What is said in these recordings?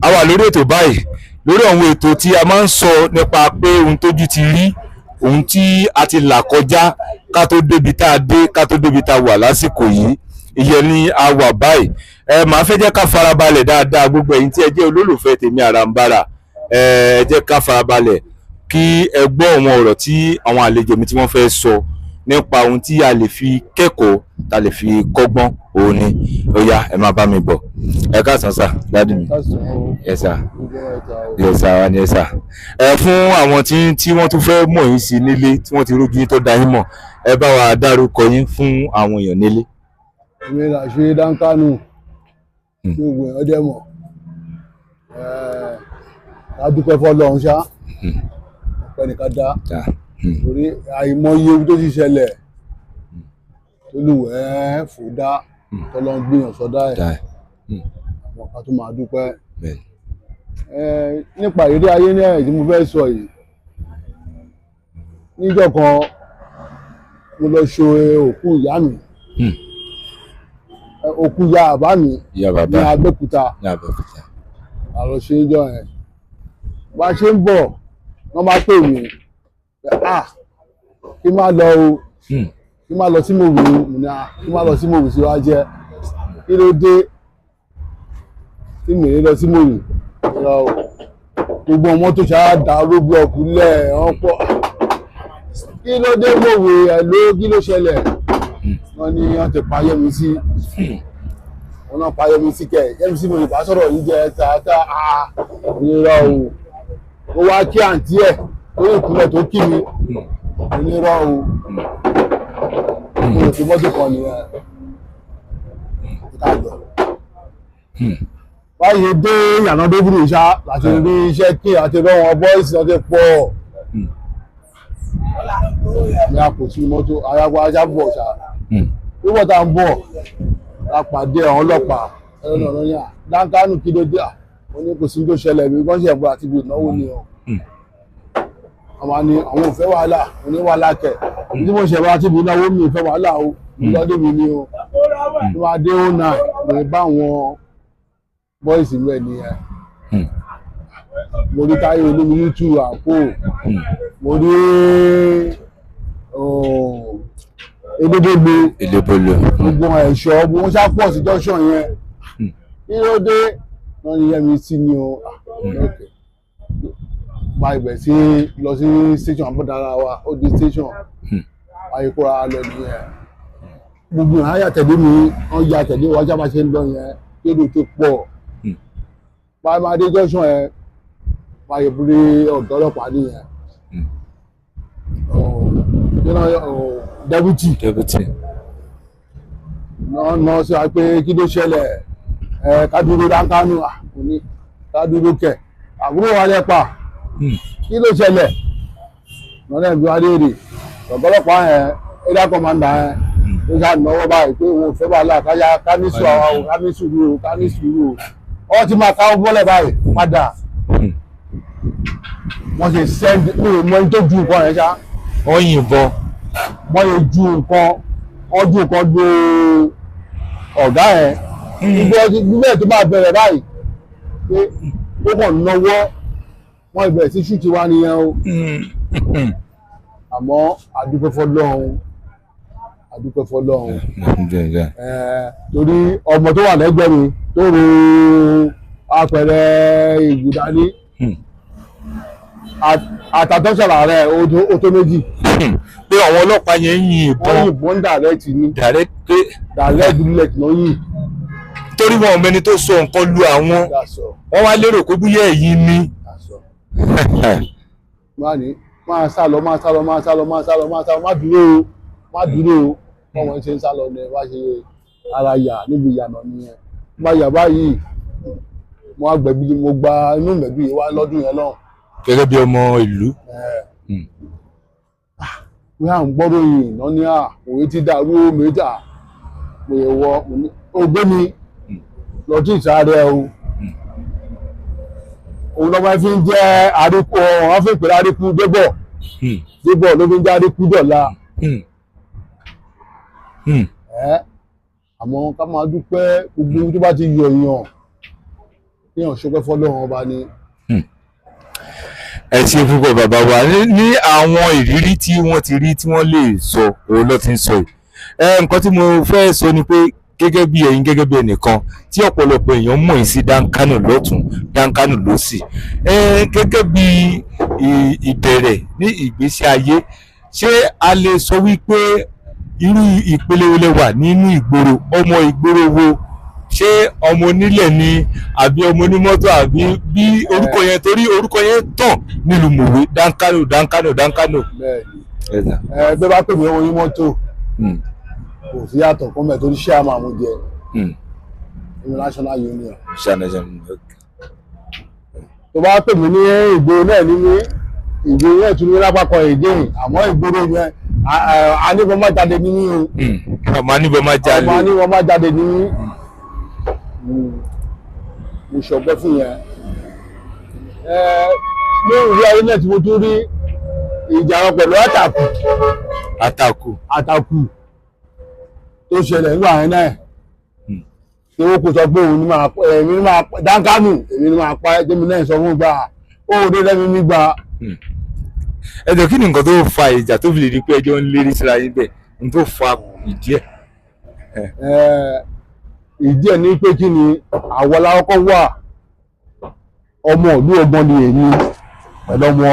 A wà lórí ètò báyìí, lórí àwọn ètò tí a máa ń sọ nípa pé ohun tójú ti rí, ohun tí a ti là kọjá ká tó débi tá a dé, ká tó débi tá a wà lásìkò yìí. Ìyẹn ni a wà báyìí. Ẹ máa fẹ́ jẹ́ ká farabalẹ̀ dáadáa. Gbogbo ẹ̀yin tí ẹ jẹ́ olólùfẹ́ tèmi Àràǹbarà, ẹ jẹ́ ká farabalẹ̀ kí ẹ gbọ́ àwọn ọ̀rọ̀ tí àwọn àlejò mi tí wọ́n fẹ́ sọ nípa ohun tí a lè fi kẹ́kọ̀ọ́, tá a lè fi kọ́gbọ́n. Òun ni ó yá, ẹ máa bá mi bọ̀. Ẹ káàsán sà, daddy mi. Yes sir. Yes sir, wa ni, yes sir. Ẹ fún àwọn tí wọ́n tún fẹ́ mọ̀ yín sí nílé, tí wọ́n ti rójú yín tó dá yín mọ̀, ẹ bá wa dárúkọ yín fún àwọn èèyàn nílé. Èmi là ṣe dáńkánù tí gbogbo èèyàn dẹ̀ mọ̀. Ká dúpẹ́ fọ́lọ́run ṣá, ọpẹ́ nìkan dá, torí àìmọye ibi tó ti ṣẹlẹ̀ tólúwẹ̀ẹ́ fò dá, tọ́lọ́run gbìyànjú sọ́dá ẹ̀, àwọn kan tó máa dúpẹ́. Nípa ìrírí ayé ní ẹ̀yìn tí mo fẹ́ sọ yìí, níjọ́ kan mo lọ ṣe òkú ìyá mi, òkú ìyá bàbá mi ìyá ní bàbá Abẹ́òkúta. Ní Abẹ́òkúta. Àlọ́ ṣe ń jọ yẹn, bá a ṣe ń bọ̀, wọ́n bá pè mí, ah, kí n má lọ o, kí n má lọ sí mòwé. Mo ní, ah, kí n má lọ sí mòwé sí wá jẹ́ kí ló dé tí mi ní lọ sí mòwé lọ? Gbogbo ọmọ tó ṣáà dá roadblock lẹ̀, wọ́n pọ̀. Kí ló dé mòwé ẹ̀ ló? Kí ló ṣẹlẹ̀? Wọ́n ní wọ́n ti pa Yẹ́misí. Wọ́n náà pa Yẹ́misí kẹ̀. Yẹ́misí mo lè bá sọ̀rọ̀ yìí jẹ́ tààtà. Ah, onírọ̀ o. Ó wá kí àǹtí ẹ̀ lórí ìkúnlẹ̀ tó kí mi. Onírọ̀ o. Mo rò pé mọ́tò kan nìyẹn ká lọ. Báyìí dé ìyànà dóbùrù ṣá láti rí iṣẹ́ kí àti rọ́ wọn, boys náà ti pọ̀ ní àpòtí mọ́tò ayáwó ajá bọ̀ ṣá. Wíwọ́ tá à ń bọ̀ la pàdé àwọn ọlọ́pàá ẹ̀rọ náà lọ́yà dáńkánù. Kí ló dé? À, wọ́n ní kò sí tó ṣẹlẹ̀, mi kàn ṣe ẹ̀bùn àti ibi ìnáwó ni o. Àwọn ni àwọn ò fẹ́ wàhálà. Mo ní wàhálà kẹ̀? Ibi tí mo ṣe ẹ̀bùn àti ibi ìnáwó, mi ò fẹ́ wàhálà o, lọ́dún mi ni o. Ní wàá dé ó náà mo bá àwọn boys rẹ̀ nìyẹn. Mo rí Táyé olómi youtube àpò, mo rí Elébólo. Elébólò. Gbogbo ẹ̀ṣọ́ gbogbo wọn ṣá pọ̀ sí junction yẹn. Kí ló dé? Wọ́n ní Yẹ́misí ni o. Okay, gba ibẹ̀ sí lọ sí station àbọ̀dára wa. Ó di station, àyíkóra lọ nìyẹn. Gbogbo ìhàn yà tẹ̀lé mi, wọ́n ya tẹ̀lé wa jábà ṣe ń lọ yẹn, kéde tó pọ̀. Báyìí máa dé junction yẹn báyìí, rí ọ̀gá ọlọ́pàá nìyẹn, deputy. Deputy. Náà náà sọ pé kí ló ṣẹlẹ̀? Ẹ ká dúró dáńkánú. Kò ní ká dúró kẹ̀, àbúrò wa lẹ pa. Kí ló ṣẹlẹ̀? Lọ́nà ìbí wa léèrè. Ọ̀gá ọlọ́pàá yẹn, area commander yẹn, ó ṣáà náwó báyìí pé òun ò fẹ́ wàhálà, káyà ká ní sùúrù àwa o, ká ní sùúrù o, ká ní sùúrù o. Ọ ti máa káwọ́ bọ́lẹ̀ báyìí padà. Wọ́n ṣe send mi ò mọ ẹni tó ju nǹkan yẹn ṣá. Wọ́n yìnbọn. Wọ́n lè ju nǹkan, wọ́n ju nǹkan lu ọ̀gá yẹn gbígbẹ́ tó máa bẹ̀rẹ̀ báyìí pé ó kàn náwó, wọ́n ìbẹ̀rẹ̀ sí shoot wa nìyẹn o. Àmọ́ àdúpẹ́ fọ́lọ́run, àdúpẹ́ fọ́lọ́run, torí ọmọ tó wà lẹ́gbẹ̀ẹ́ mi tó ro apẹ̀rẹ̀ ìgùdání àtàtọ́sọ̀rọ̀ rẹ̀, ó tó méjì. Pé àwọn ọlọ́pàá yẹn ń yin Wọ́n ìbọn. Yìnbọn direct ni. Direct pé Direct bullet ló yìn. Torí wọn ò mẹni tó sọ nǹkan lu àwọn. That's all. Wọ́n wá lérò pé bóyá ẹ̀yin ni. That's all. Máa ní máa sá lọ, máa sá lọ, máa sá lọ, máa sá lọ, máa sá lọ, má dúró o, má dúró o. Báwọn ṣe ń sá lọ ní wá ṣe ara yà níbi ìyànà nìyẹn. Bá yà báyìí, mo wá gbẹ̀bí, mo gba inú mẹ̀bí wá lọ́dún yẹn lọ́hùn. Gẹ́gẹ́ bí ọmọ ìlú. Wí à ń gbọ́dọ̀ yìí náà ní à òwe ti dàrú ó méjà mo yẹ wọ mo ní ògbé mi lọ tí ìsáré o. Òun lọ́mọ fi ń jẹ́ àríkú, ọ̀hún fi ń pè é àríkú débọ̀. Débọ̀ ló fi ń jẹ́ àríkú dọ̀la. Ẹ́ àmọ́ ká máa dúpẹ́ gbogbo ohun tó bá ti yọ èèyàn. Kéèyàn ṣọpẹ́ fọ́lọ́run ọba ni. Ẹ ṣe púpọ̀, bàbá wa. Ní àwọn ìrírí tí wọ́n ti rí tí wọ́n lè sọ, òun ló ti ń sọ yìí. Ẹ nǹkan tí mo fẹ́ sọ ni pé gẹ́gẹ́ bí ẹ̀yin, gẹ́gẹ́ bí ẹnìkan tí ọ̀pọ̀lọpọ̀ èèyàn mọ̀ yín sí, Dankano lọ́tún, Dankano lósì, ẹ gẹ́gẹ́ bí ìbẹ̀rẹ̀ ní ìgbésí ayé, ṣé a lè sọ wípé irú ìpele wo lẹ wà nínú ìgboro? Ọmọ ìgboro wo? Ṣé ọmọ onílẹ̀ ni àbí ọmọ onímọ́tò, àbí bí orúkọ yẹn, torí orúkọ yẹn tàn nílùú Mòwe, Dankano, Dankano, Dankano. Bẹ́ẹ̀ni, ẹ bẹ́ẹ̀ bá pè mí ọmọ onímọ́tò, kò sí yàtọ̀ kọ́ mẹ́, torí ṣé àmọ́ àwọn jẹ nínú National Union. Tó bá pè mí ní ìgboro náà, ní mí ìgboro náà tún ní lápapọ̀ èdè, àmọ́ ìgboro yẹn aníbọn má jáde ní mí o. Ọmọ aníbọn má jalè. Ọmọ aníbọn má jáde ní mí. Mo ṣọpẹ́ fún yẹn. Ní ìrírí ayé náà tí mo tún rí ìjà wọn pẹ̀lú àtàkù. Àtàkù. Àtàkù tó ṣẹlẹ̀ nígbà yẹn náà, tí ó kò sọ pé òun ní máa, èmi ní máa Dankano, èmi ní máa pa ẹ́, tèmi náà sọ fún gbà ó dé lẹ́mi mi gbà. Ẹ jọ, kí ni nǹkan tó fa ìjà tó fi lè di pé ẹjọ́ ń lérí síra yín bẹ́ẹ̀, n tó fa ìdí ẹ̀? Ìdí ẹ̀ ní pé kí ni àwọn alákọ̀ọ́ wà, ọmọ ìlú ọgbọ́n ni èmi pẹ̀lú ọmọ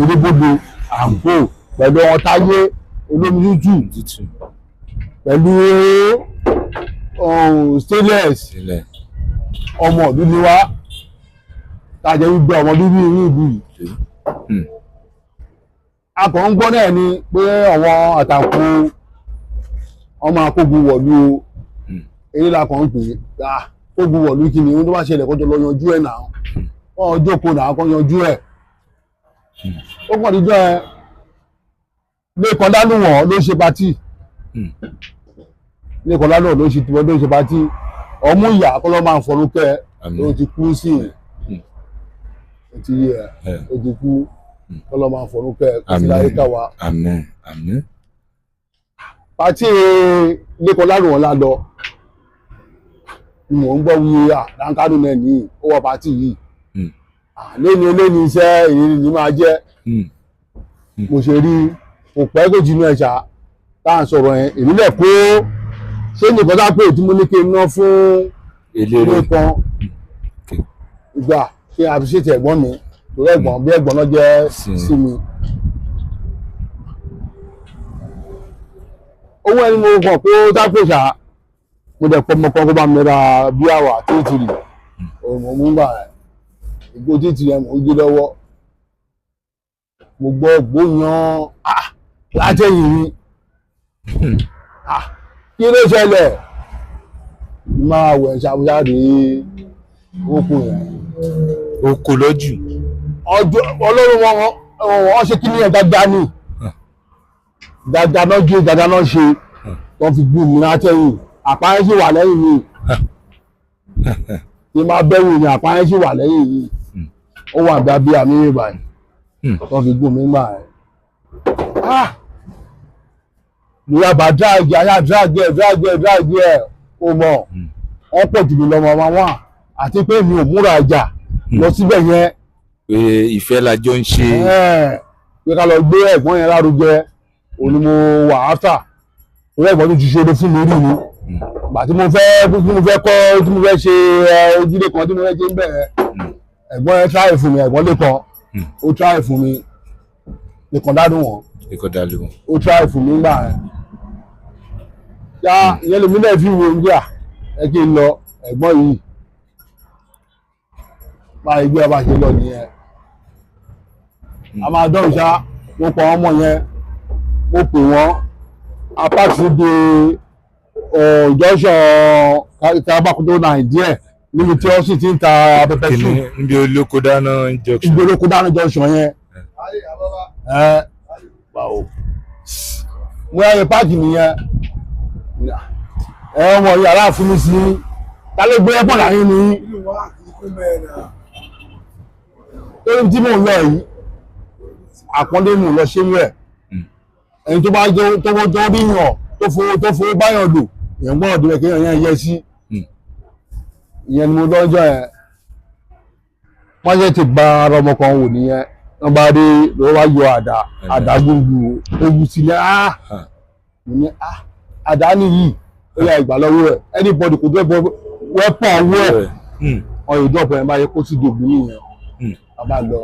erébódò àǹkó, pẹ̀lú ọmọ táyé olómi tútù, pẹ̀lú stainless. Ọmọ ìlú ni wá, tàjẹ́ wípé ọmọ bíbí inú ìlú yìí. A kàn ń gbọ́ náà ni pé àwọn àtàkù ọmọ akógun wọ̀lú o. Eré la kàn ń pè é, kógun wọ̀lú, kí ni ohun tó bá ṣẹlẹ̀, kó tó lọ yanjú ẹ̀ náà, wọ́n jókòó náà kó yanjú ẹ̀. Ó kàn díjọ́ ẹ lẹ́kọ̀ọ́ lálùwọ̀n ló ṣe party. Lẹ́kọ̀ọ́ lálùwọ̀n ló ṣe tiwọn, ló ṣe party. Ọmú ìyá kọ́ ló máa ń fọlúkẹ́ ló ti kú sí i, ó ti yé ẹ, ó ti kú, kọ́ ló máa ń fọlúkẹ́ kó fi láyé ká wa. Àmín, àmín. Party lẹ́kọ̀ọ́ lálùwọ̀n la lọ, mò ń gbọ́ wí à Dankano náà ní ó wọ party yìí lẹ́ni lẹ́ni, iṣẹ́ ìrírí ni máa jẹ́. Mo ṣe rí, kò pẹ́ kò jìnnà ẹ̀ṣà tá à ń sọ̀rọ̀ yẹn, èmi lẹ̀ kó ṣé nìkan tá pé tí mo ní kí n ná fún eléré ilé kan ìgbà kí n appreciate ẹ̀gbọ́n mi, torí ẹ̀gbọ́n bí ẹ̀gbọ́n náà jẹ́ sí mi. Owó ẹni mo kàn kó dápò ṣá, mo dẹ̀ pọ̀ mọ́ kan kó bá mi ra bíà wà 3-3, òun mo mú gbà ẹ̀ ìgò títì yẹn, mò ń gbé lọ́wọ́, mo gbọ́ gbóyan látẹ̀yìn mi. Kí ló ṣẹlẹ̀? Máa wẹ̀ ṣàbùṣàdé okùn yẹn. Oko lọ́jù. Ọjọ́ ọlọ́run wọn wọ́n ṣe kí ní ẹ̀ dáadáa ni, dáadáa náà jó, dáadáa náà ṣe, wọ́n fi gbú mi látẹ̀yìn, àpáyé sì wà lẹ́yìn mi, kí n máa bẹ́wò ni, àpáyé sì wà lẹ́yìn mi, ó wà dábí àmì ìbàyìí wọ́n fi gbú mi gbà ẹ̀. Ìyá bá drag, ayá drag ẹ̀, drag ẹ̀, drag ẹ̀, ó mọ̀ wọ́n pọ̀ jù mí lọ́mọ ọmọ wọn, àti pé mi ò múra ìjà lọ síbẹ̀ yẹn. Pé ìfẹ́ la jọ ń ṣe. Pé ká lọ gbé ẹ̀gbọ́n yẹn lárugẹ, òun ni mo wà áfà, torí ẹ̀gbọ́n tó ti ṣe oore fún mi rí ni. Gbà tí mo fẹ́ kọ́, tí mo fẹ́ ṣe ojúlé kan tí mo fẹ́ ṣe ń bẹ̀rẹ̀, ẹ̀gbọ́n yẹn try fún mi, ẹ̀gbọ́n lẹ́kan ó try fún mi, nìkan dádùn wọn. Ikọ̀ dàlú. Ó try fún mi gbà yẹn yá, ìyẹn lèmi náà fi wo nígbà ẹ kí n lọ ẹ̀gbọ́n yìí báyìí, gbé ọba ṣe lọ nìyẹn. A máa dán ṣá, mo pa ọmọ yẹn, mo pè wọ́n apáàtì síbi junction Tabakoto Nàìjíríà níbi tí wọ́n sì ti ń ta pepper soup. Níbi olóko dáná junction. Ibi olóko dáná junction yẹn ẹ báwo mo yà yẹ páàkì nìyẹn. Ẹ wọ yàrá fún mi sí, ta ló gbé ẹpọ̀ láyé ni, torí tí mò ń lọ yìí, àpọ́nlé mò ń lọ ṣé rẹ̀, ẹni tó bá jẹ́ tó wọ́n tó rí yàn, tó fowó báyàn lò, èèyàn gbọ́dọ̀ débẹ̀ kéèyàn yẹn yẹ sí. Ìyẹn ni mo lọ́jọ́ yẹn. Wọ́n ṣe ti gba ara ọmọ kan wò nìyẹn, wọ́n bá dé lọ́wọ́ wá yọ àdá, àdá gbogbo ogun sílẹ̀. Mo ní àdá nìyí, ó yà ìgbà lọ́wọ́ ẹ̀, anybody kò dé bọ́ wẹ́pọ̀ ọwọ́ ẹ̀, ọyìn dọ́pọ̀ ẹ̀ máa yẹ kó sì dògùn nìyẹn. A bá lọ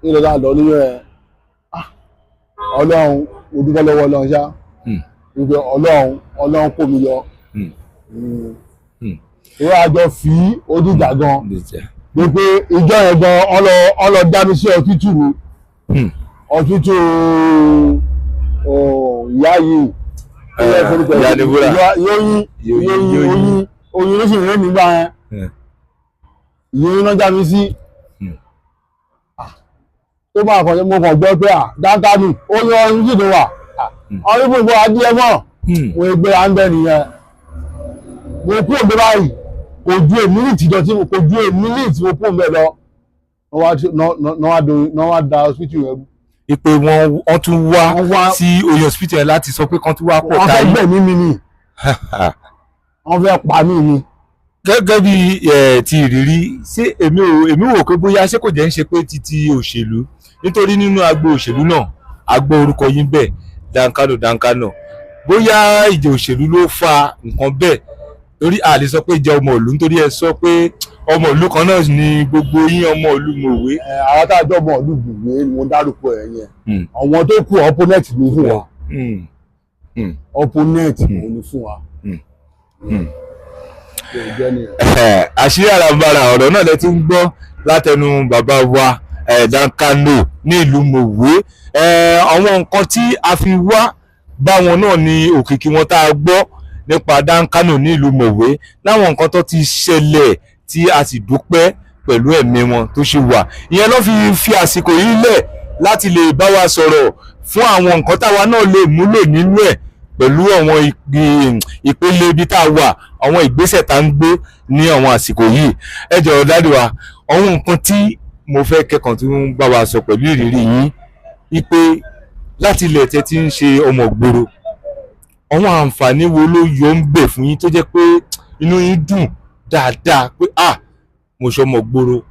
nílò tá a lọ nínú ẹ̀, Ọlọ́run, mo dúpẹ́ lọ́wọ́ Ọlọ́run ṣá, wípé Ọlọ́run kó mi yọ. Ìwé àjọ fi ó dìjà gan, wípé ìjọ yẹn gan ọlọ dá mi sí ọtútù mi, ọtútù ìyá yìí, yóyí yóyí oyin ló sì rẹ́ mi gbà yẹn, ìyóyí náà já mi sí. Tó bá kàn, mo kàn gbọ́ pé Dankano ó yan ọyún sì tó wà ọyún gbogbo adìẹ mọ́, mo gbé à ń bẹ nìyẹn. Mo kú òǹbẹ báyìí, kò ju èmi ní ìtìjọ tí kò ju èmi ní ìtì mo kú òǹbẹ lọ, náà wá da hospital yẹn. Ìpè wọn tún wá sí oyè hospital yẹn láti sọ pé kán tún wá pọ̀ táyé. Wọ́n fẹ́ gbẹ̀mí mi ni, wọ́n fẹ́ pa mí ni. Gẹ́gẹ́ bí ti ìrírí, ṣé èmi wò pé bóyá ṣé kò jẹ́ ń ṣe pé títí òṣèlú, nítorí nínú agbo òṣèlú náà a gbọ́ orúkọ yín bẹ́ẹ̀, Dankano Dankano, bóyá ìjà òṣèlú ló fa nǹkan bẹ́ẹ̀, torí a lè sọ pé ìjà ọmọ ìlú, nítorí ẹ sọ pé ọmọ ìlú kan náà ni gbogbo yín, ọmọ ìlú Mòwe. Àwọn tá a jọ ọmọ ìlú Mòwe ni mo dárúkọ ẹ yẹn, àwọn tó kù opponent ni fún wa, opponent ni fún wa. Àṣírí àràǹbarà ọ̀rọ̀ náà lẹ ti ń gbọ́ látẹnu bàbá wa Dankano ní ìlú Mòwe. Àwọn nǹkan tí a fi wá báwọn náà ni òkìkí wọn tá a gbọ́ nípa Dankano ní ìlú Mòwe, láwọn nǹkan tó ti ṣẹlẹ̀ tí a sì dúpẹ́ pẹ̀lú ẹ̀mí wọn tó ṣe wà, ìyẹn ló fi àsìkò yìí lẹ̀ láti lè bá wa sọ̀rọ̀ fún àwọn nǹkan táwa náà lè múlò nínú ẹ̀ pẹ̀lú àwọn ìpele ibi tá a wà, àwọn ìgbésẹ̀ tá ń gbé ní àwọn àsìkò yìí. Ẹ jọ̀ọ́ dádì wa, àwọn nǹkan tí mo fẹ́ kẹ́kọ̀ọ́ tí ń bá wa sọ pẹ̀lú ìrírí yín wípé láti ilẹ̀ tẹ́ ti ń ṣe ọmọ ìgboro, àwọn àǹfààní wo ló yọ ń bẹ̀ fún yín tó jẹ́ pé inú yín dùn dáadáa pé mo ṣe ọmọ ìgboro,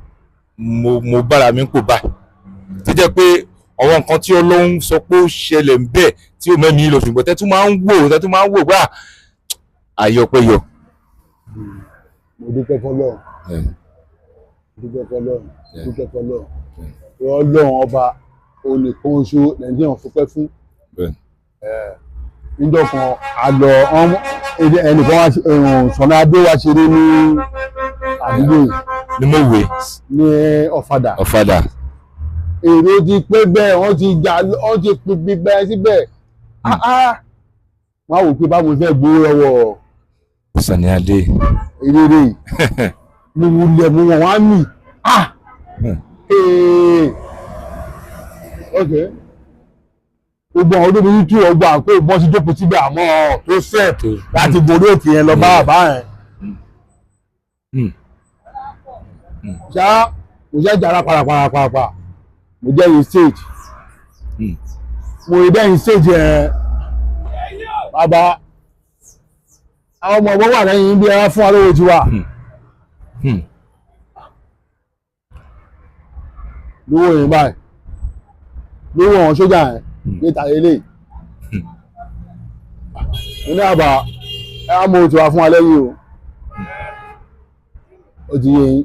mo bára mi kò báyìí, tó jẹ́ pé àwọn nǹkan tí Ọlọ́run sọ pé ó ṣẹlẹ̀ ń bẹ̀ tí ó mẹ́mi lọ, ṣùgbọ́n tẹ́tún máa ń wò gbà àyọpẹ́yọ. Mo dúpẹ́ fọ́lọ́run, dúpẹ́ fọ́lọ́run, dúpẹ́ fọ́lọ́run. Ọlọ́run ọba onìkan oṣù Nàìjíríà fọpẹ́ fún. Níjọ́ kan a lọ, ẹnìkan wá Sọ̀nà Adé wá ṣeré ní àdúgbò yìí ní Mòwe, ní Ọ̀fadà. Ọ̀fadà. Èrò ti pé bẹ́ẹ̀, wọ́n ti jà, wọ́n ti pípí bẹ́ẹ̀ síbẹ̀. Wọ́n á wò pé báwo fẹ́ gbowó lọ́wọ́ Sani Adé. Eré mo wulẹ̀ mo wọ̀n wá mì. Ok, gbogbo àwọn olómi tí wọ́n gbà kó bọ́ sí jókòó síbẹ̀, àmọ́ tó sẹ̀ láti borí òkè yẹn lọ bá bàbá yẹn. Ṣá mo ṣe jàrá parapara, mo jẹ́ yìí stage, mo rí bẹ́yìn stage yẹn, bàbá àwọn ọmọ ọgbọ́n wà lẹ́yìn bí ẹ fún wa lówó tiwa. Lówó yẹn báyìí, lówó àwọn sójà yẹn níta lélẹ̀, mo ní àbá ẹ á mọ tiwa fún wa lẹ́yìn o, ó ti yé yín.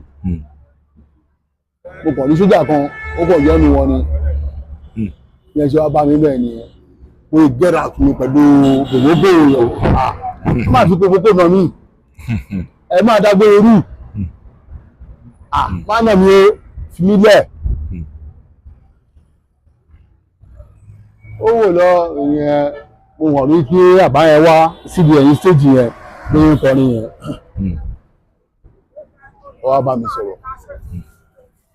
Mo kàn ní sójà kan, ó kàn yọ́nu wọn ni yẹn ṣe wá bá mi bẹ́ẹ̀ nìyẹn. Mo lè gẹ́ra mi pẹ̀lú gbogbo rẹ̀, ẹ má fi gbogbo nà mí, ẹ má dágbére rú, má nà mí o, fi mí lẹ̀. Ó wò lọ ìyẹn, mo hàn ní kí àbá yẹn wá síbi ẹ̀yìn stéèjì yẹn lóyún kọrin yẹn, ó wá bá mi sọ̀rọ̀,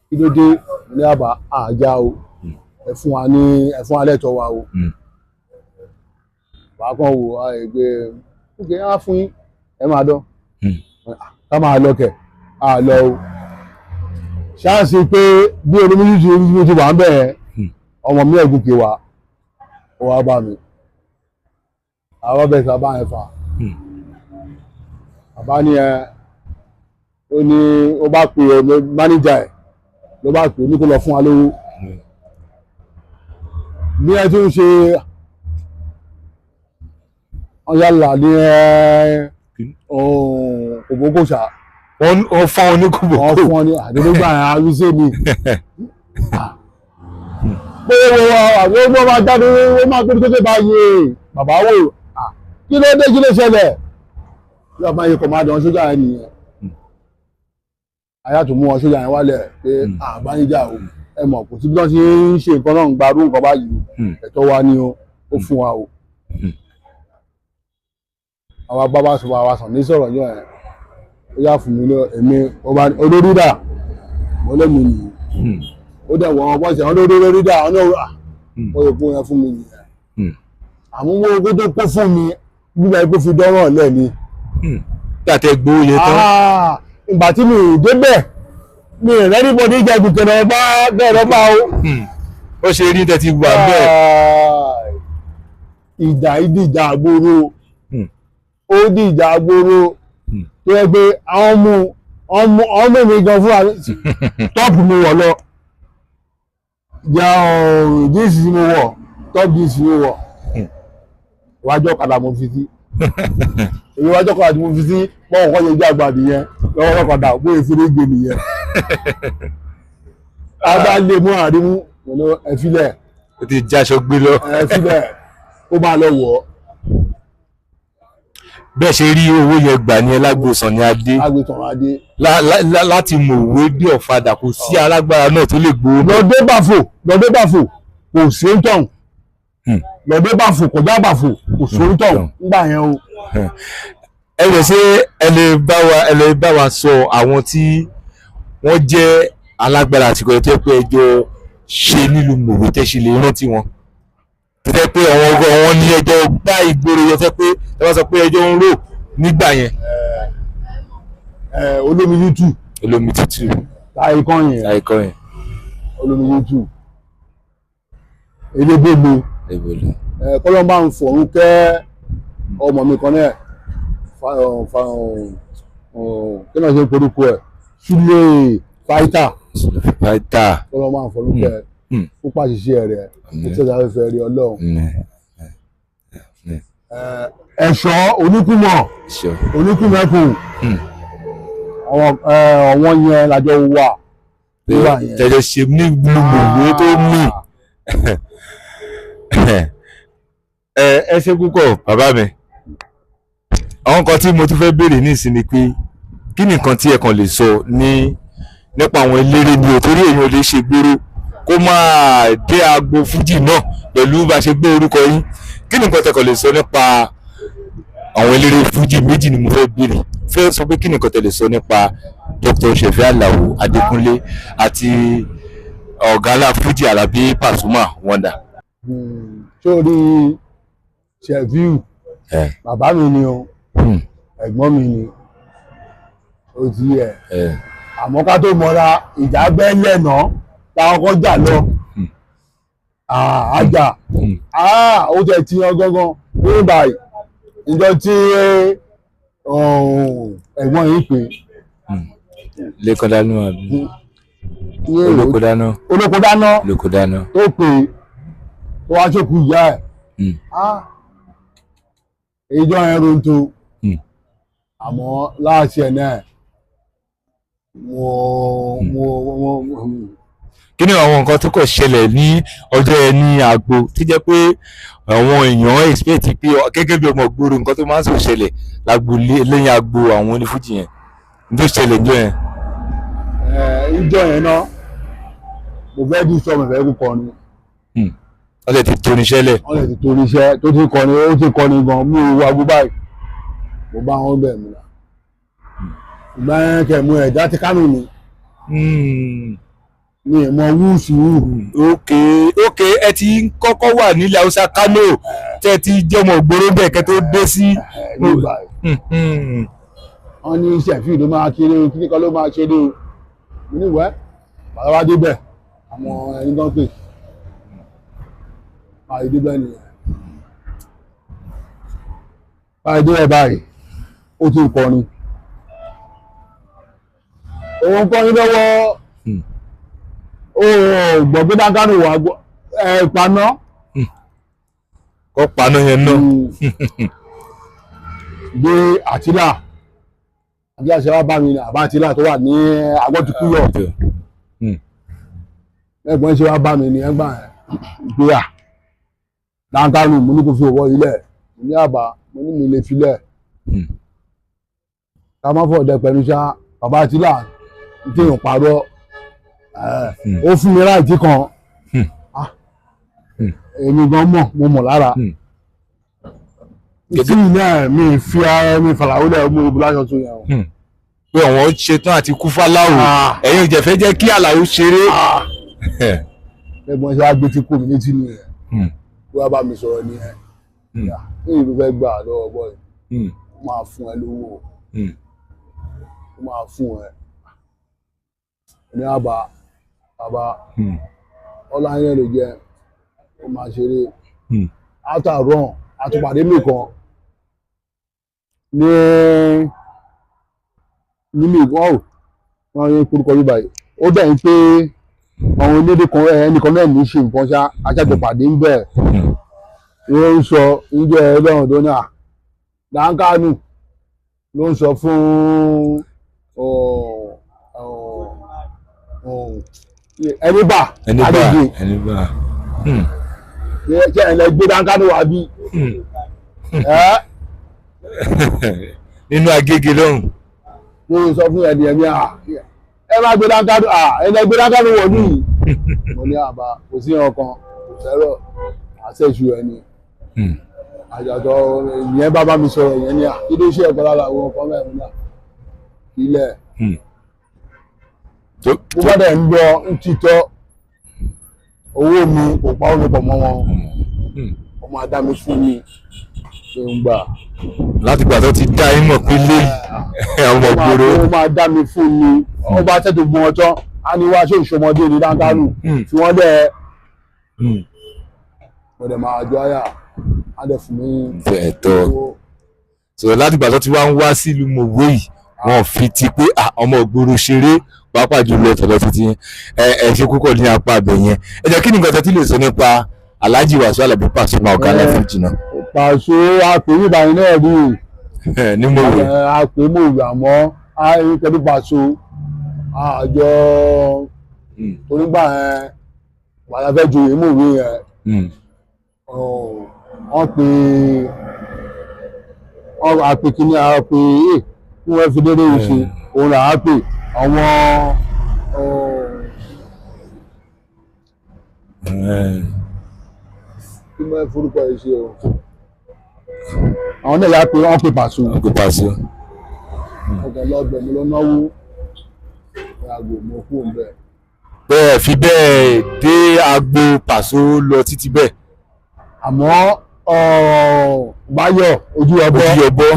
kí ló dé? Ní àbá àjà o, ẹ fún wa ní, ẹ fún wa lẹ́tọ̀ọ́ wa o. Wàá kàn wò á gbé ok, á fún yín, ẹ máa dán ká máa lọ kẹ̀ á lọ o. Ṣáàṣì pé bí olómi ti ti wà ń bẹ̀, ọmọ mi ẹ̀gùn kè wá, ó wá bá mi, àwọn bẹ̀ sọ bá yẹn fà. Bàbá ni ẹ Ó ní ó bá pè é mánéjà ẹ̀ ló bá pè é ní kó lọ fún wa lówó. Bí ẹ tún ṣe ọ̀yàlà ní òbókòṣà. Wọ́n fún wọn ní kòbókò. Wọ́n fún wọn ní àdéhùn àrùsé ni. Pé wọ́n àwọn ọmọ máa jáde wọ́n máa gbé tó báyìí bàbá wò kí ló dé, kí ló ṣẹlẹ̀? Bí wọ́n máa yẹ kọ̀mádọ̀ wọn sójà yẹn nìyẹn. Àyà tó mú wọn sójà yẹn wálẹ̀ pé àbáyéjà o, ẹ mọ̀ kò sí bí wọ́n ṣe ń ṣe nǹkan náà ń gbarú nǹkan báyìí, ẹ̀tọ́ wa ni ó fún wa o. Àwa bàbá sọ àwa sàn ní sọ̀rọ̀ yọ ẹ̀ ó yà fún mi lọ èmi ọba olórí dà mo lẹ́mi nìyí. Ó dẹ̀ wọ́n bọ́ sí àwọn olórí dà àwọn náà ó yẹ kó yẹn fún mi nìyẹn. Àmọ́ owó owó tó kó fún mi gbígbà yìí kó fi dọ́rọ̀ lẹ̀ ni. Gbàtẹ́ gbowó yẹn tán. Ìgbà tí mi ò débẹ̀ mi ò rẹ́ni bọ́ ní ìjẹ́gun kẹ̀rọ bá kẹ̀rọ bá o. Ó ṣe rí tẹ́tí wà bẹ́ẹ̀. Ìjà ìdìjà àgbòrò, ó dìjà àgbòrò tó yẹ pé àwọn mú ọmọ mi gan fúnra tọ́pù mi wọ̀ lọ jẹ́ jíǹsì tí mo wọ̀, tọ́pù jíǹsì mi wọ̀, iwájú ọ̀kadà mo fi sí, iwájú ọ̀kadà mo fi sí bọ́ọ̀ kọ́ yẹ jẹ́ àgbà nìyẹn lọ́wọ́ ọ̀kadà bóyá ìfúnni gbé nìyẹn. A bá lè mú àrímú pẹ̀lú ẹ̀fílẹ̀. Ó ti jáṣọ gbé lọ. Ẹ̀fílẹ̀ ó máa lọ wọ̀ ọ́. Bẹ́ẹ̀ ṣe rí owó yẹn gbà ní Lágbo Sunny Adé. Lágbo Sunny Adé. Láti mọ̀wé bí ọ̀fadà kò sí alágbára náà tó lè gbowó. Lọ́dẹ́ bàfò, lọ́dẹ́ bàfò kò sí ń tọ̀hún. Lọ́dẹ́ bàfò kọjá bàfò kò sí ń tọ̀hún nígbà yẹn o. Ẹ lè ṣe ẹ lè bá wa sọ àwọn tí wọ́n jẹ́ alágbára àsìkò ẹ̀ tó yẹ pé ẹjọ́ ṣe nílùú mòwe tẹ́ ṣe lè rántí wọn, tó jẹ́ pé àwọn ọgọ́ wọn ní ẹjọ́ gbá ìgboro yẹn fẹ́ pé ẹ bá sọ pé ẹjọ́ ń rò nígbà yẹn. Olómi tútù. Olómi tútù. Táyé kan yẹn. Táyé kan yẹn. Olómi tútù. Elébòlò. Elébòlò. Kọ́lọ́mbà ń fọ̀rún kẹ́ ọmọ mi kan náà kí náà ṣe ń porúkọ ẹ̀ Súlè Fáítà. Súlè Fáítà. Kọ́lọ́mbà ń fọ̀rún kẹ́ fún pàṣíṣe rẹ̀ ó tẹ̀sí afẹ́fẹ́ rí Ọlọ́run. Ẹ̀ṣọ́ oníkùmọ̀ oníkùmẹ̀kùn àwọn yẹn lájọ wà nígbà yẹn. Tẹ̀lé ṣe ní gbogbo tó mì. Ẹ ṣe púpọ̀ bàbá mi. Àwọn nǹkan tí mo tún fẹ́ béèrè nísìnyí ni pé kí ni nǹkan tí ẹ kàn lè sọ ní nípa àwọn eléré ni ò, torí èèyàn ò lè ṣe gbèrò kó máa dé agbo fújì náà pẹ̀lú bá a ṣe gbé orúkọ yín. Kí ni nǹkan tẹ́ kàn lè sọ nípa àwọn eléré fújì? Méjì ni mo fẹ́ béèrè. Fẹ́ sọ pé kí ni nǹkan tẹ́ lè sọ nípa Dr. Sefi Alao Adékúnlé àti ọ̀gálá fújì Àlàbí Pasuma Wonder. Sórí Sefiu, bàbá mi ni o, ẹ̀gbọ́n mi ni ó ti yẹ, àmọ́ ká tó mọra ìjà bẹ́ẹ̀lẹ̀ náà táwọn kọ́ jà lọ àjà ó tẹ̀ ti yan gangan ní báyìí ìjọ tí ẹ̀gbọ́n yìí pè. Lẹ́kọ̀ọ́ dáná àbí olóko dáná. Olóko dáná. Olóko dáná. Tó pè tó wá ṣòkú ìyá ẹ̀ ìjọ yẹn ronto, àmọ́ láàṣẹ náà mo. Kí ni àwọn nǹkan tó kọ̀ ṣẹlẹ̀ ní ọjọ́ ẹ ní àgbo tí jẹ́ pé àwọn èèyàn expect pé gẹ́gẹ́ bí ọmọ ìgboro nǹkan tó máa ń sọ ṣẹlẹ̀ lágbo lẹ́yìn àgbo àwọn onífújì yẹn tó ṣẹlẹ̀ níjọ́ yẹn? Ìjọ yẹn náà mo fẹ́ dùn sọ, mo fẹ́ kó kọrin. Wọ́n lè ti torin lẹ̀. Wọ́n lè ti torin iṣẹ́ tó ti kọrin, ó ti kọrin gan mú un wá báyìí mo bá wọn bẹ̀ mí la ìgbà yẹn kẹ̀ mú ẹ̀dá ti Kánò ni mi ì mọ wúùsù wù. Ok, ẹ ti ń kọ́kọ́ wà nílẹ̀ Haúsá Kánò tẹ́ ti jọmọ ògbóró bẹ́ẹ̀ kẹ́ tó dé sí. Wọ́n ní Sefiu ló máa kéré o, kíní kan ló máa ṣeré o, mo ní wẹ́ bàbá wa débẹ̀ àwọn ẹni tó ń pè báyìí débẹ̀ nìyẹn báyìí débẹ̀ báyìí ó ti ń kọrin. Òun kọ́ ní lọ́wọ́. Ó gbọ́ pé Dáńkánò wà ẹ̀ paná. Kọ́ paná yẹn náà. Gbé Àtìlà, Àtìlà ṣe wá bá mi ní àbá Àtìlà tó wà ní Agbọ́tikúyọ̀. Ẹ̀gbọ́n ṣe wá bá mi ní ẹgbà gbé à Dáńkánò, mo ní kó fi òwò ilẹ̀, mo ní àbá, mo ní mi lè filẹ̀. Ká má fọ̀ ọ̀dẹ pẹ̀lú ṣá bàbá Àtìlà tí èèyàn parọ́, ó fún mi ráìtì kan. Èmi gan mọ̀, mo mọ̀ lára. Tí náà mi fi ara mi fàlàwọ́lẹ̀ mú ibi láṣọ tún yẹn o. Pé àwọn ṣetán àti kú fáláwò, ẹ̀yin ò jẹ́ fẹ́ jẹ́ kí Àlàó ṣeré. Ẹ̀gbọ́n ṣe wá gbé tí kò mí létí nìyẹn. Ó wá bá mi sọ̀rọ̀ nìyẹn. Ní ìlú fẹ́ gbà lọ́wọ́ bọ́ọ̀ yìí, ó máa fún ẹ lówó, ó máa fún ẹ ní àbá bàbá ọláyẹn ló jẹ ó máa ṣeré. After run àtùpàdé mi kan ní nílé ìwọ́n ò wọ́n yẹn kúrúkọ yìí báyìí, ó bẹ̀ ń pé àwọn onídé kan ẹnìkan náà ní í ṣe nǹkan ṣá, aṣáájú pàdé ń bẹ̀. Ló ń sọ níjẹ́ ẹlọ́run tó ní à Dáńkánù ló ń sọ fún ẹni bá ẹni bá Adége ẹni bá. Ṣe ẹ̀ lẹ gbé Dáńkánù wá bí ẹ́? Nínú Agége lọ́hùn. Ló ń sọ fún ẹni ẹ̀mí à ẹ má gbé Dáńkánù à ẹ lẹ gbé Dáńkánù wọ̀ ní mo ní àbá kò sí ọkàn kò sẹ́rọ̀ àṣẹṣù ẹni. Àjàtọ̀ ìyẹn bá bá mi sọ̀rọ̀ ìyẹn ní à kí ló ṣe ẹ̀kọ́ lára àwọn ọkọ mẹ́rin náà ilẹ̀. Bó bá dẹ̀ ń lọ ń títọ́ owó mi kò pa omi pọ̀ mọ́ wọn, ó máa dá mi fún mi ṣe ń gbà. Láti gbà tó ti dá yín mọ̀ pé léyìí ọmọ gbòòrò. Ó máa dá mi fún mi, ó bá tètè gbọ́n ọtán á ní wá ṣe ìṣọmọdé ní Dáńkánù tí wọ́n dẹ̀ mo dẹ̀ máa jọ àyà á dẹ̀ fún mi Ẹ̀tọ́ owó. So láti gbà tó ti wá ń wá sílùú Mòwe yìí, wọn fi ti pé ọmọ ìgboro ṣeré, pàápàá jùlọ tọ̀dọ̀ títí ẹ ẹ ṣe púpọ̀ ní apá abẹ yẹn. Ẹ jẹ́ kí ni nǹkan tó ti lè sọ nípa Alhaji Wasiu Alabi Pasuma ọ̀gá aláfẹ́ jìnnà? Pàṣẹ àpè níbàyìí náà rí. Ní Mòwe. Àpè Mòwe, àmọ́ pẹ̀lú Pàṣẹ àjọ onígbà yẹn wàhálà fẹ́ joyè Mòwe yẹn, wọ́n pe àpè kìíní, àpè ẹ̀ kí wọ́n fi dédé yìí ṣe òun là á pè àwọn. Kí wọ́n forúkọ yìí ṣe o, àwọn náà yà pé wọ́n pè Pàṣẹ. Wọ́n pe Pàṣẹ. Ọkọ̀ lọ́gbẹ̀ẹ́ mi ló náwó ìyàgò mo kú òun bẹ́ẹ̀. Bẹ́ẹ̀ fi bẹ́ẹ̀ dé agbo Pàṣẹ lọ títí bẹ́ẹ̀. Àmọ́ Báyọ̀ ojú ọbọ̀. Ojú ọbọ̀.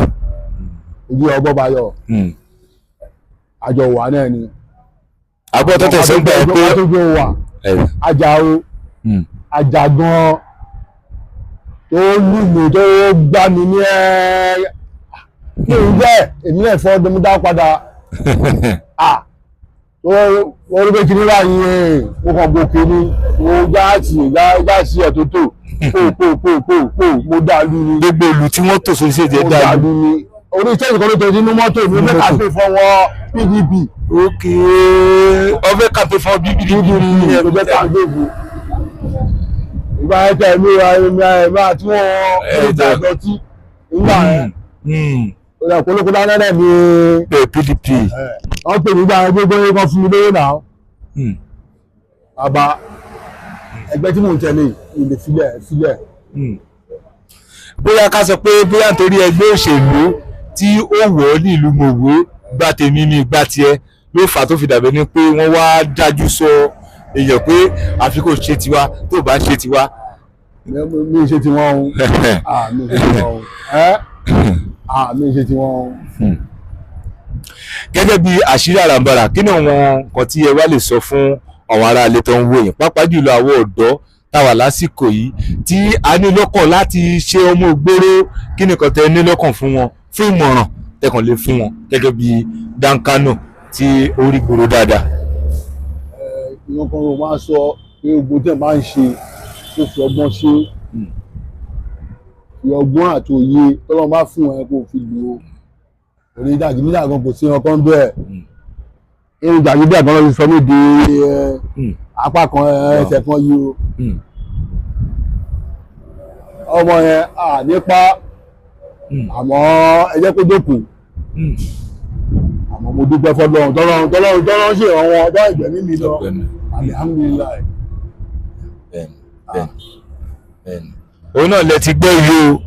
Ojú ọbọ̀ Báyọ̀, àjọ wà náà ni. Àbọ̀ tó tẹ̀sán gbà pé àtúntò wà àjà o àjà gan tó lù mí tó gbá mi ní ẹ́ ní ìjẹ́ èmi náà fọ́ ọdún mi dá padà tó wọ́n rí pé kí ní báyìí, mo kàn gòkè ni, mo gáàsì gáàsì ẹ̀ tó tò pò pò pò pò pò, mo dá lù ní. Gbogbo ìlú tí wọ́n tò sórí ṣèjẹ́ mo dá dá lù. lù ní orí iṣẹ́ ìkọ́lé tó nínú mọ́tò mi fẹ́ kàpé fọwọ́ PDP. Ok, ọfẹ kàpé fún bíbí. PDP ló fẹ́ kàpé fún ìgbà yẹn tẹ̀ mí ra ẹ̀mí ẹ̀mí àti wọ́n ìgbà lọ́tí ìgbà yẹn ìgbà kólókó dáná náà ní. Bẹ́ẹ̀ PDP. Wọ́n pè mí gbà yẹn gbogbo yẹn kan fún mi lówó náà. Bàbá ẹgbẹ́ tí mò ń tẹ̀lé ilé filẹ̀ filẹ̀. Bóyá ká sọ pé bóyá nítorí ẹgbẹ́ òṣèlú tí ó wọ̀ ọ́ ní ìlú Mòwe gbá tèmi ní ìgbà tiẹ̀ ló fà á tó fi dàbí ni pé wọ́n wá dájú sọ èèyàn pé àfi kò ṣe tiwa tó bá ṣe tiwa. Mi ò ṣe tiwọn o, mi ò ṣe tiwọn o, mi ò ṣe tiwọn o. Gẹ́gẹ́ bí àṣírí àràǹbarà, kí ni àwọn nǹkan tí ẹ wá lè sọ fún àwọn aráalé tó ń wò yín, pàápàá jùlọ àwọn ọ̀dọ́ táwa lásìkò yìí tí a ní lọ́kàn láti ṣe ọmọ ògbóró? Kí ni nǹkan tẹ ní lọ́kàn fún wọn fún ìmọ̀ràn tẹkàn lè fún wọn gẹ́gẹ́ bí Dankano? tí ó rí gbòòrò dáadáa. Ìyẹn kan ló máa ń sọ pé ogun tẹ̀ máa ń ṣe kó fi ọgbọ́n ṣe, fi ọgbọ́n àti òye tọ́lọ́ bá fún ẹ kó fi lò ó. Oníjàgídíjàgan kò sí ọkàn bẹ́ẹ̀. Irun jàgídíjàgan ló ti sọ mí di apá kan ẹsẹ̀ kan yìí o. Ọmọ yẹn à nípa, àmọ́ ẹ jẹ́ kó jókòó. Àmọ́ mo dúpẹ́ fọ́lọ́run, tọ́lọ́run tọ́lọ́run tọ́lọ́run ṣe ìrànwọ́ ọ̀dọ́ ìgbẹ̀mí mi lọ, alihamudulilayi. Òun náà lẹ ti gbọ́ yìí o.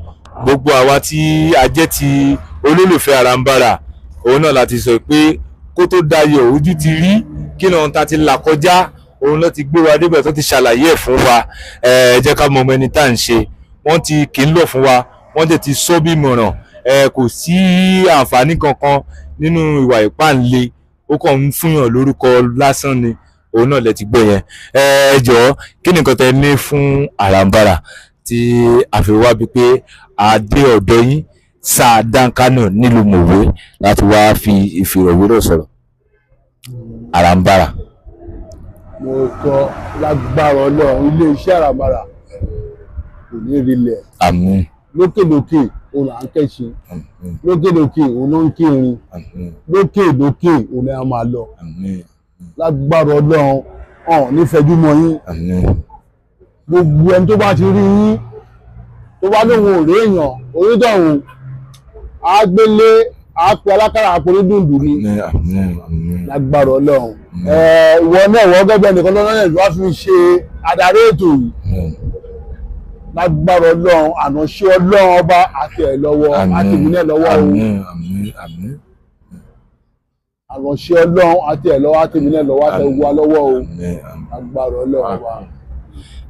Gbogbo àwa tí a jẹ́ ti olólùfẹ́ Arambara, òun náà láti sọ pé kó tó dayọ̀ ojú ti rí kí lóun ta ti là kọjá, òun ló ti gbé wa débẹ̀ tó ti ṣàlàyé ẹ̀ fún wa. Ẹ jẹ́ ká mọ ọmọ ẹni tá à ń ṣe. Wọ́n ti kì í lọ̀ fún wa, wọ́n dẹ̀ ti sọ bí mọ̀ràn. Kò sí àǹfààní kankan nínú ìwà ìpáǹle, ó kàn ń fúnyàn lórúkọ lásán ni. Òun náà lẹ ti gbọ́ yẹn. Ẹ jọ̀ọ́, kí ni nǹkan tẹ́ ní fún Arambara tí a fi wá bíi pé a dé ọ̀dọ̀ yín sáà Dáńkánò nílùú Mòwe láti wá fi ìfìrọ̀wérọ̀ sọ̀rọ̀ Arambara? Mo sọ, lágbára Ọlọ́run, ilé iṣẹ́ Arambara kò ní rilẹ̀. Àmín. Lókèlókè òun là ń kẹ́sìn, lókèlókè òun ló ń kírin, lókèlókè òun là máa lọ. Àmín. Lágbára Ọlọ́run, ọ̀hún nífẹ̀ẹ́jú mọ́ yín. Àmín. Gbogbo ẹni tó bá ti rí yín tó bá lóun ò rí èèyàn onítọ̀hún, á gbélé, á pe alákàrà, àpòrí dùndùn ni. Àmín, àmín, àmín. Lágbára Ọlọ́run, ìwọ náà, ìwọ gẹ́gẹ́ nìkan lọ́nà ẹ̀ wá fi ṣe adarí ètò yìí. Lágbára Ọlọ́run, ànáṣe Ọlọ́run ọba àti ẹ̀ lọ́wọ́ àti ìmúlẹ̀ lọ́wọ́ o. Àmín, àmín, àmín. Àránṣẹ́ Ọlọ́run àti ẹ̀ lọ́wọ́ àti ìmúlẹ̀ lọ́wọ́ àti ẹ̀wọ́ lọ́wọ́ o. Àmín, àmín. Lágbára Ọlọ́run ọba.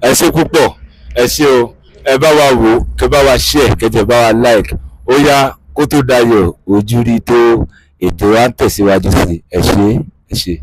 Ẹ ṣé púpọ̀, ẹ ṣé o. Ẹ bá wa wò ó, kẹ bá wa share, kẹ tẹ bá wa like. Ó yá, kó tó dayọ̀ ojú rí tó, ètò wa ń tẹ̀síwájú sí. Ẹ ṣé, ẹ ṣé.